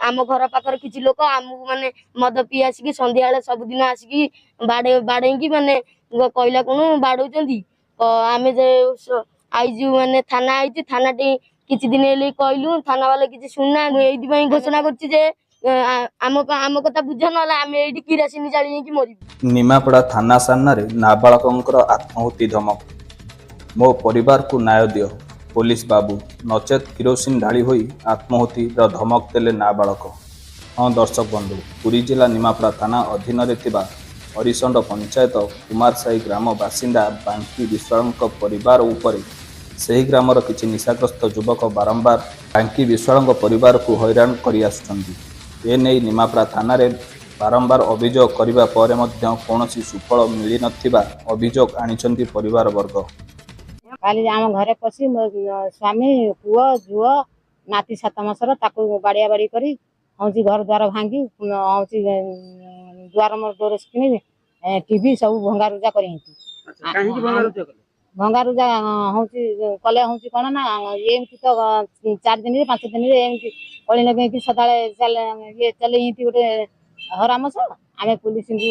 ଆମ ଘର ପାଖରେ କିଛି ଲୋକ ଆମକୁ ମାନେ ମଦ ପିଇ ଆସିକି ସନ୍ଧ୍ୟାବେଳେ ସବୁଦିନ ଆସିକି ବାଡେଇ ବାଡେଇକି ମାନେ କହିଲା କଣ ବାଡଉଛନ୍ତି। ଆମେ ଯେ ଆଇଛୁ ମାନେ ଥାନା ଆଇଛୁ, ଥାନା ଟି କିଛି ଦିନ ହେଲେ କହିଲୁ, ଥାନା ବାଲା କିଛି ଶୁଣୁନାହାନ୍ତି। ମୁଁ ଏଇଥିପାଇଁ ଘୋଷଣା କରୁଛି ଯେ ଆମ କଥା ବୁଝ, ନହେଲେ ଆମେ ଏଇଠି କିରାସିନି ଜାଳି ଯାଇକି ମରିବୁ। ନିମାପଡ଼ା ଥାନା ସାମ୍ନାରେ ନାବାଳକଙ୍କର ଆତ୍ମାହୁତି ଧମକ। ମୋ ପରିବାରକୁ ନ୍ୟାୟ ଦିଅ ପୋଲିସ ବାବୁ, ନଚେତ୍ କିରୋସିନ ଢାଳି ହୋଇ ଆତ୍ମାହୁତିର ଧମକ ଦେଲେ ନାବାଳକ। ହଁ ଦର୍ଶକ ବନ୍ଧୁ, ପୁରୀ ଜିଲ୍ଲା ନିମାପଡ଼ା ଥାନା ଅଧୀନରେ ଥିବା ହରିଷଣ୍ଡ ପଞ୍ଚାୟତ କୁମାରସାହି ଗ୍ରାମ ବାସିନ୍ଦା ବାଙ୍କି ବିଶ୍ୱାଳଙ୍କ ପରିବାର ଉପରେ ସେହି ଗ୍ରାମର କିଛି ନିଶାଗ୍ରସ୍ତ ଯୁବକ ବାରମ୍ବାର ବାଙ୍କି ବିଶ୍ୱାଳଙ୍କ ପରିବାରକୁ ହଇରାଣ କରି ଆସୁଛନ୍ତି। ଏନେଇ ନିମାପଡ଼ା ଥାନାରେ ବାରମ୍ବାର ଅଭିଯୋଗ କରିବା ପରେ ମଧ୍ୟ କୌଣସି ସୁଫଳ ମିଳିନଥିବା ଅଭିଯୋଗ ଆଣିଛନ୍ତି ପରିବାର ବର୍ଗ। କାଲି ଆମ ଘରେ ପଶି ମୋ ସ୍ୱାମୀ, ପୁଅ, ଝିଅ, ନାତି 7 ମାସର, ତାକୁ ବାଡ଼ିଆ ବାଡ଼ି କରି ହଉଛି ଘର ଦ୍ୱାର ଭାଙ୍ଗି ହଉଛି ଦୁଆର ମୋର ଡୋର ସ୍କ୍ରିନ୍, ଟିଭି ସବୁ ଭଙ୍ଗାରୁଜା କରି ହେଇଛି। କାହିଁକି ଭଙ୍ଗାରୁଜା କଲେ? ଭଙ୍ଗାରୁଜା ହଉଛି କଲେ ହଉଛି କଣ ନା ଏମିତି ତ 4 ଦିନରେ 5 ଦିନରେ ଏମିତି କଳି ଲଗେଇକି ସଦାବେଳେ ଚାଲେ, ଇଏ ଚଲେଇ ଏମିତି ଗୋଟେ ହରାମସ। ଆମେ ପୁଲିସଙ୍କୁ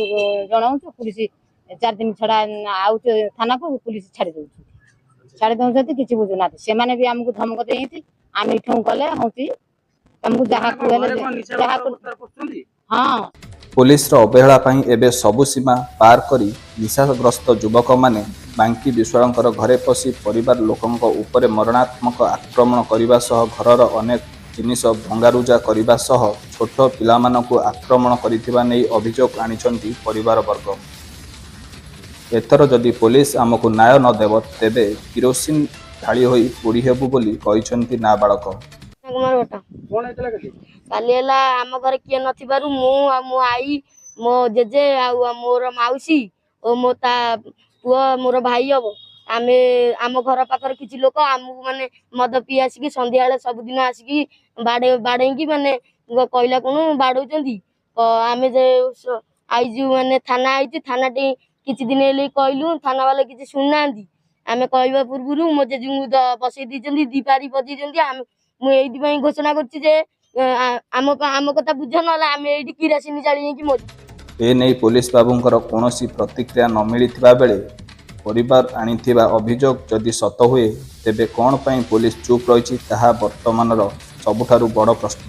ଜଣାଉଛୁ, ପୁଲିସ 4 ଦିନ ଛଡା ଆଉଛୁ ଥାନାକୁ, ପୁଲିସ ଛାଡ଼ି ଦଉଛୁ, ଛାଡ଼ି ଦଉଛନ୍ତି, କିଛି ବୁଝୁନାହାନ୍ତି। ସେମାନେ ବି ଆମକୁ ଧମକ ଦେଇଛନ୍ତି, ଆମେ ଏଠୁ ଗଲେ ହଉଛି ତମକୁ ଯାହା ଘରେ ହେଲେ କଣ ନିଶା ଯାହା ଅବସ୍ଥାରେ ପଶୁଛନ୍ତି? ହଁ। ପୋଲିସର ଅବହେଳା ପାଇଁ ଏବେ ସବୁ ସୀମା ପାର କରି ନିଶାଗ୍ରସ୍ତ ଯୁବକମାନେ ବାଙ୍କି ବିଶ୍ୱାଳଙ୍କର ଘରେ ପଶି ପରିବାର ଲୋକଙ୍କ ଉପରେ ମରଣାତ୍ମକ ଆକ୍ରମଣ କରିବା ସହ ଘରର ଅନେକ ଜିନିଷ ଭଙ୍ଗାରୁଜା କରିବା ସହ ଛୋଟ ପିଲାମାନଙ୍କୁ ଆକ୍ରମଣ କରିଥିବା ନେଇ ଅଭିଯୋଗ ଆଣିଛନ୍ତି ପରିବାର ବର୍ଗ। ଏଥର ଯଦି ପୋଲିସ ଆମକୁ ନ୍ୟାୟ ନ ଦେବ, ତେବେ କିରୋସିନ ଢାଳି ହୋଇ ପୋଡ଼ି ହେବୁ ବୋଲି କହିଛନ୍ତି ନାବାଳକ। କୁମାର ଭଟ୍ଟ। କଣ ହେଇଥିଲା କାଲି? କାଲି ହେଲା ଆମ ଘରେ କିଏ ନଥିବାରୁ ମୁଁ ଆଉ ମୋ ଆଈ, ମୋ ଜେଜେ ଆଉ ମୋର ମାଉସୀ ଓ ମୋ ତା ପୁଅ, ମୋର ଭାଇ ହବ, ଆମେ ଆମ ଘର ପାଖରେ କିଛି ଲୋକ ଆମକୁ ମାନେ ମଦ ପିଇ ଆସିକି ସନ୍ଧ୍ୟାବେଳେ ସବୁଦିନ ଆସିକି ବାଡେଇ ବାଡେଇକି ମାନେ କହିଲା କଣ ବାଡଉଛନ୍ତି। ଆମେ ଯେ ଆଇଛୁ ମାନେ ଥାନା ଆଇଛୁ, ଥାନା ଟି କିଛି ଦିନ ହେଲେ କହିଲୁ, ଥାନା ବାଲା କିଛି ଶୁଣୁନାହାନ୍ତି। ଆମେ କହିବା ପୂର୍ବରୁ ମୋ ଜେଜେଙ୍କୁ ବସେଇ ଦେଇଛନ୍ତି, ଦି ପାରି ବଜେଇଛନ୍ତି। ଆମେ ମୁଁ ଏଇଥିପାଇଁ ଘୋଷଣା କରୁଛି ଯେ ଆମ କଥା ବୁଝ, ନହେଲେ ଆମେ ଏଇଠି କିରାସିନି ଜାଳି ଯାଇକି ମରିବୁ। ଏନେଇ ପୋଲିସ ବାବୁଙ୍କର କୌଣସି ପ୍ରତିକ୍ରିୟା ନ ମିଳିଥିବା ବେଳେ ପରିବାର ଆଣିଥିବା ଅଭିଯୋଗ ଯଦି ସତ ହୁଏ, ତେବେ କ'ଣ ପାଇଁ ପୋଲିସ ଚୁପ୍ ରହିଛି, ତାହା ବର୍ତ୍ତମାନର ସବୁଠାରୁ ବଡ଼ ପ୍ରଶ୍ନ।